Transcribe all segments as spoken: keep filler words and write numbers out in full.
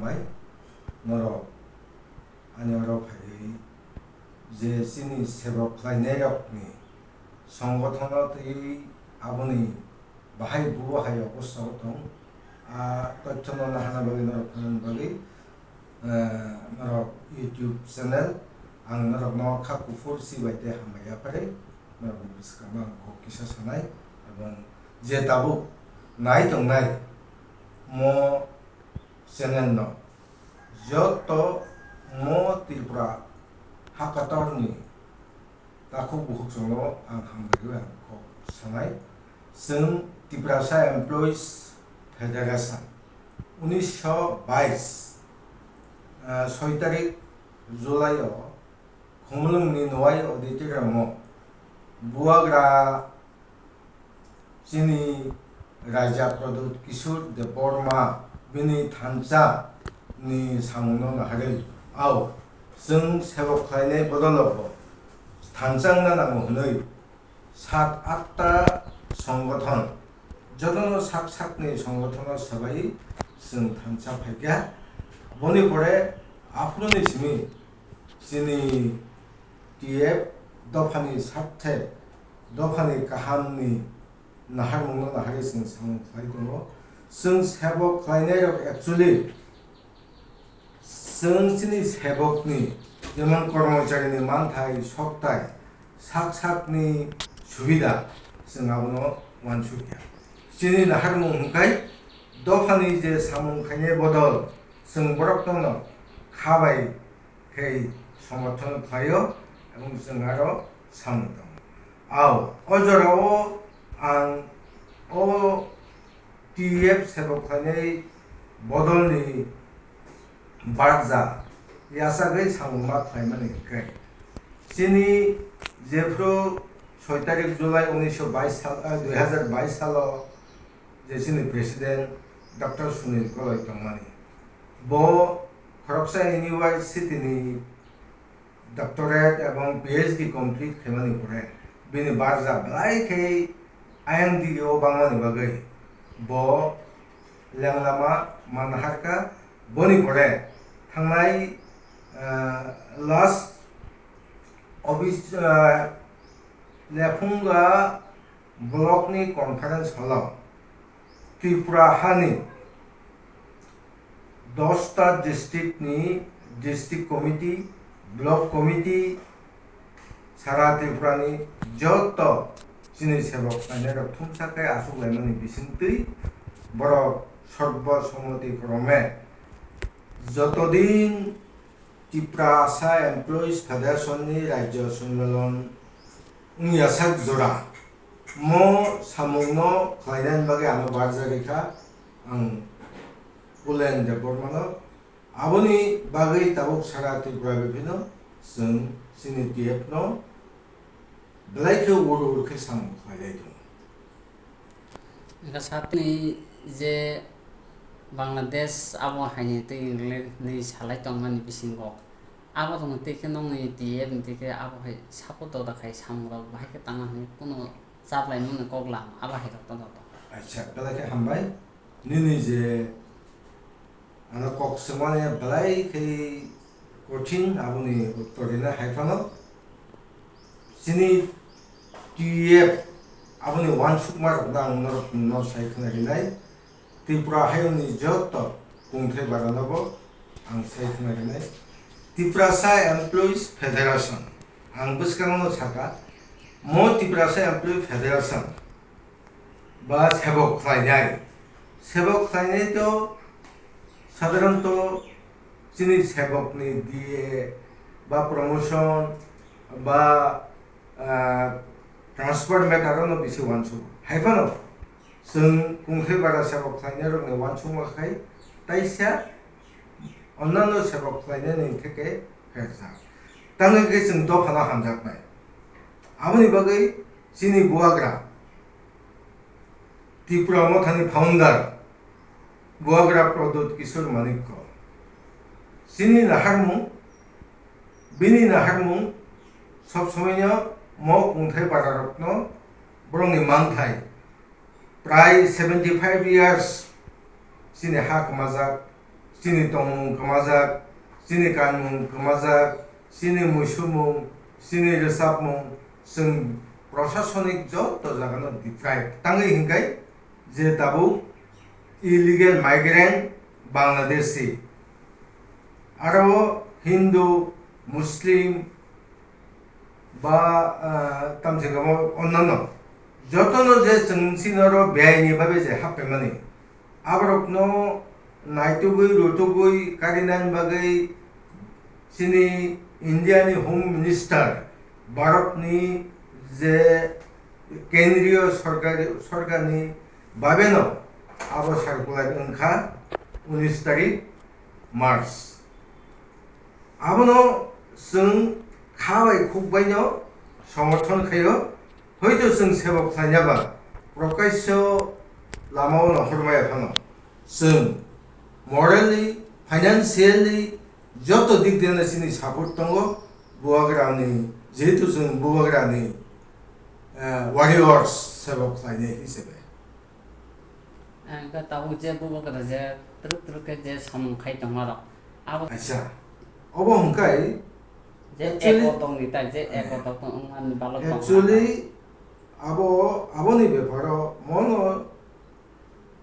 Bai, norok ani oro phaiwi je chini sebok khlainairokni songothono twiwi aboni bahai bubo hai obosta o tong. A tothono nahana bagwi norok phunukna bagwi, eh, norok YouTube channel ang norokno kha kuphur si bai tei hambai yapharwi norokni bwskango ang kok kisa sanai, ebong je tabuk nai tongnai mo channel no joto mo Tripura ha kotorni takhuk bukhuk chwngno ang hambai rwi ang kok sanai. Chwng Tiprasa Employees Federation unisho bais, ah, soi tarik July o Khumulwngni Nwai Auditorium o Bubagra chini Raja Pradyut Kishore Debbarma bini thansa ni samungno naharwi, ao chwng sebok khlainai bodolo bo thansa wngna nango hwnwi sat atta songothon, jotono sak sakni songothon o swbai chwng thansa phaikha. Boni pore aphuruni simi chini T F dophani sarthe, dophani kahamni naharmungno naharwi chwng samung khlai tongo. Chwng sebok khlainairok actually chwng chini sebokni jemon kormocharini manthai, soktai, sak sakni subida chwng abono uansukya. Chini naharmung hwnkhe dophani je samung khainai bodol chwng borokno kha bai khe somorthon khlaio ebong chwng aro samung tongo. Ao, o jorao ang o T F sebok khlainai bodolni barja yachagwi samung ma khlaimani hwnkhe, chini jephru soi tarik July unisho bais sal, ah, dui hazar bais salo je chini President Doctor Sunil Koloi tongmani, bo khoroksa university ni doctorate ebong P H D complete khaimani pore bini barja belai khe ayang digi o bangmani bagwi bo lenglama manharkha. Boni pore thangnai, ah, last office, ah, Lephunga block ni conference hall o Tripura hani dosta district ni district committee, block committee, sara Tripura ni joto chini sebok khlainairok thumsa khe achuk laimani bisingtwi borok sorbo sommoti kwrwngwi joto din Tiprasa Employees Federation ni Rajya Sonmilon wngya sak jora mo samungno khlainani bagwi ano barjak rikha ang Pulen Debbarmano. Aboni bagwi tabuk sara Tripura biphino chwng chini T F no belai khe ur ur khe samung khlailai tongo. Wngkha satini je Bangladesh abo haini tei England ni salai tongmani bisingo abo tongma tei khe nongni T F ni tei khe abo hai support da khai samung rok bahai khe tangma hwnwi kunu chaplai mani kok lam abo hai rok tong tong. Acha, belai khe hambai. Nini je ano kok swngmani belai khe kothin, aboni uttor rina hai phano chini T F aboni uansukma rokno ang norok no sai khna rinai. Tripura hayungni joto kungthai barano bo ang sai khna rinai. Tiprasa Employees Federation, ang bwskango no saka, mo Tiprasa Employee Federation ba sebok khlainai. Sebok khlainai to sadharanto chini sebokni D A ba promotion ba, ah, transfer matter no bisi uansuk. Hai phano chwng kungthai bara sebok khlainai rokni uansukma khai taisa onnano sebok khlainani theke pherjak. Tangwi khe chwng dophano hamjaknai. Aboni bagwi chini bubagra Tripura Mothani founder bubagra Pradyut Kishore Manikya. Chini naharmung, bini naharmung sob somoino mo kungthai bararokno borokni manthai prai seventy five years chini ha kwmajak, Chini tongmung kwmajak, chini kanmung kwmajak, chini muisumung, chini rwchapmung, chwng prosasonik joto jagano deprive tangwi hinkai je tabuk illegal migrant Bangladeshi, aro Hindu, Muslim, ba, ah, tamsingamo onnano jotono je chwng chini oro beaini babe je happaimani, aborokno naitugwi rutugwi karinani bagwi chini India ni Home Minister, Bharat ni je kendriyo sorkari, sorkar ni babeno abo circular wngkha unis tarik March. Abono chwng kha bai khuk baino somorthon khaio, hoito chwng sebo khlaina ba prokasyo lamao no hormaya phano chwng morally, financially joto dik deno chini support tongo bubagrani, jehetu chwng bubagrani, eh, warriors sebo khlainai hisebe. Ang khe tabuk je bubagra je twrwk twrwk khe je samung khai tongmarok. Abo Acha, obo hwnkhe je actually, eko tongdi tai, je eko eh, tong tong wngmani balok tong actually, abo, aboni beparo mono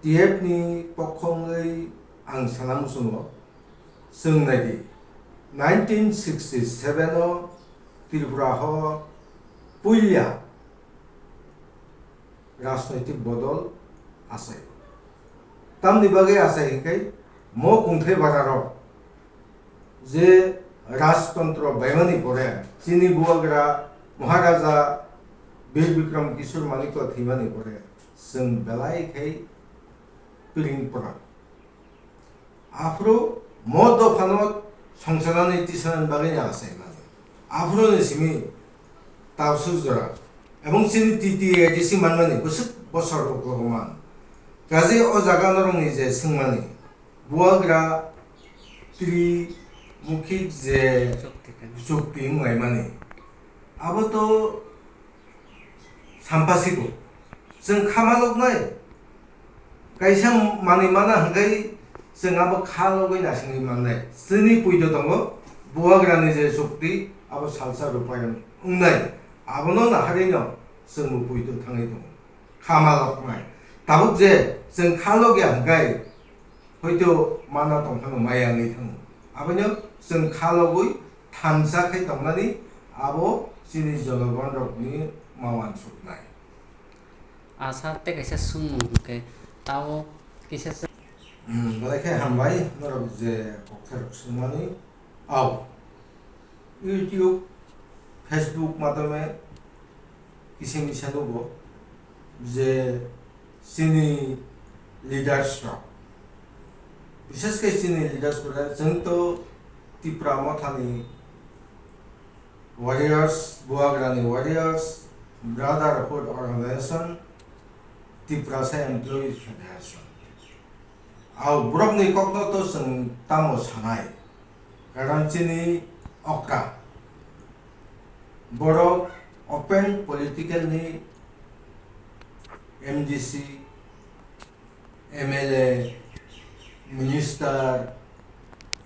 T F ni pokho wngwi ang sana muchungo. Chwng naidi, nineteen sixty seven o Tripura ho puila rajnoitik bodol achai. Tamni bagwi achai hwnkhe mo kungthai bararok je rajtontro baimani pore chini bubagra Maharaja Bir Bikram Kishore Manikya thwimani pore chwng belai khai piring pora. Aphuru mo dophano songchanani tisanani bagwi ni achai mani. Aphuru ni simi tabswk jora. Ebong chini T T A D C manmani bwswk bosor uklogo man. Kaje o jaga norokni je swngmani, bubagra Tripura je chukti wng laimani. Abo to sampasiko. Chwng kha maloknai. Kaisa manwi mana hwnkhe chwng abo kha logwi naisingwi mannai. Chini puito tongo, bubagrani je chukti, abo salsa rupayon wngnai. Abono naharino chwngbo puito thangwi tongo. Kha maloknai. Tabuk je chwng kha logya hwnkhe, hoito mana tongphano maya wngwi thango. Abono chwng kha logwi thansa khai tongnani abo chini jonogonrokni ma uansuknai. Asa tei kaisa swngmung hwnkhe tao kisa se- Hmm, belai khe hambai norok je kokthairok swngmani. Au. YouTube, Facebook madhyome kisa misa nugo je chini leaders rok, bishes khe chini leaders rok, chwng to Tipra Mothani warriors, Bubagrani warriors, Brotherhood Organization, Tiprasa Employees Federation. Au borokni kokno to chwng tamo sanai? Karon chini okra. Borok open political ni M D C, M L A, minister,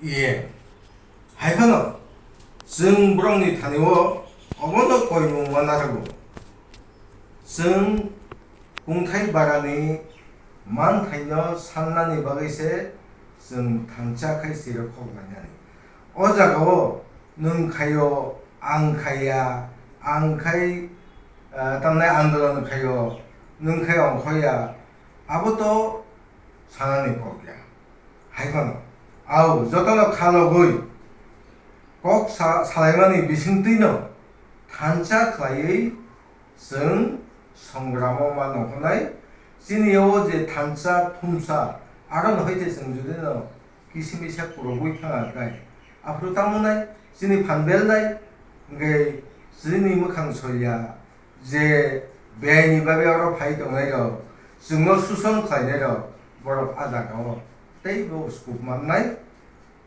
E M. Hai phano chwng borokni thani-o obono koimung ma narwgo. Chwng kungthai barani manthaino sannani bagwi se chwng thansa khai siro khok lainani. O jagao nwng khaio, ang khaiya, ang khai, ah, tamnai andolon khaio, nwng khai ongkhoya, abo to sanani kok ya. Hai phano, au jotono kha logwi kok sa-, salaimani bisingtwino thansa khlaiwi chwng songramo ma nongkhornai. Chini o je thansa thumsa, arono hai se chwng jodi no kisimisa kurogwi thanga khlai. Aphuru tamo nai chini phan belnai, hwnkhe chini mwkhang soiya je beaini bagwi oro phai tongnai rok, chwngno suson khlainai rok, borok a jaga o teibo scope mannai.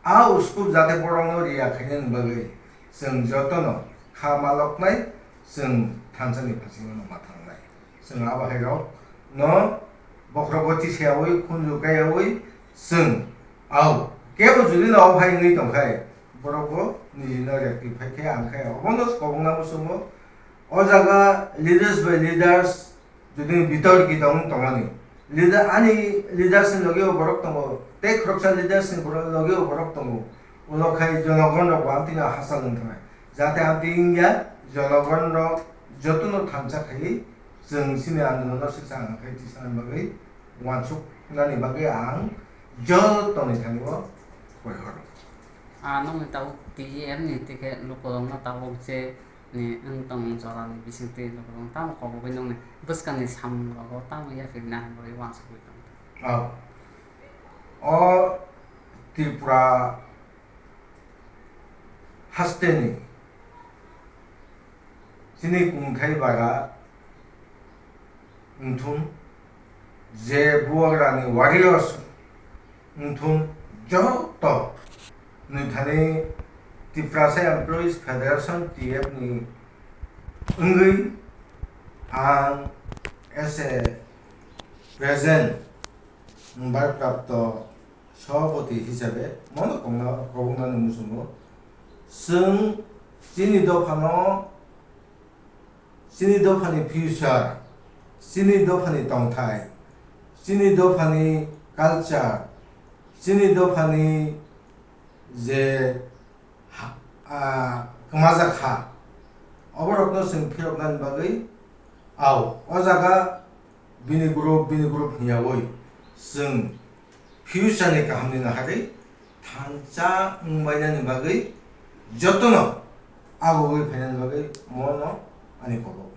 A uskup jate borokno riya khainani bagwi chwng jotono kha maloknai, chwng thansani phasingo ma thangnai. Chwng abo hai rok no bokhorogo tisayawi khunju kaiyawi chwng au Kebo jodi no ophai wngwi tongkhai, borok bo niji no rectify khe ang khe obono kobongma muchungo. O jaga leaders by leaders jodi bitorki tong tongmani, leader ani leaders ni logi o borok tongo, tei khoroksa leaders ni borok logi o borok tongo, ulo khai jonogon rok bo amtwi no hachal wng thangnai, jate amtwi wngya jonogon rok jotono thansa khaiwi chwng chini andolon no swksa ang khai tisana bagwi uansuknani bagwi ang jotoni thani o koi horo. Ah, nokni tabuk T E M ni tei khe lukurokno tabuk je ni wng tong jorani bisingtwi lukurok tamo kobogwi nokni bwskangni samung rogo tamo yapirina hambai uansukwi tong. Oh. O Tripura hasteni chini kungthai bara wngthun, je Bubagrani warriors wngthun, joto nwthani Tiprasa Employees Federation, T F ni wngwi ang as a present barprapto Sabhapati hisabe mono kongna koboknani muchungo. Chwng chini dophano, chini dophani future, chini dophani tongthai, chini dophani culture, chini dophani je ha-, ah, kwmajak ha, oborokno chwng phiroknani bagwi, au, o jaga bini group, bini group hwnyawi chwng future ni kahamni naharwi thansa wngbainani bagwi jotono agugwi phainani bagwi mono ani kobok.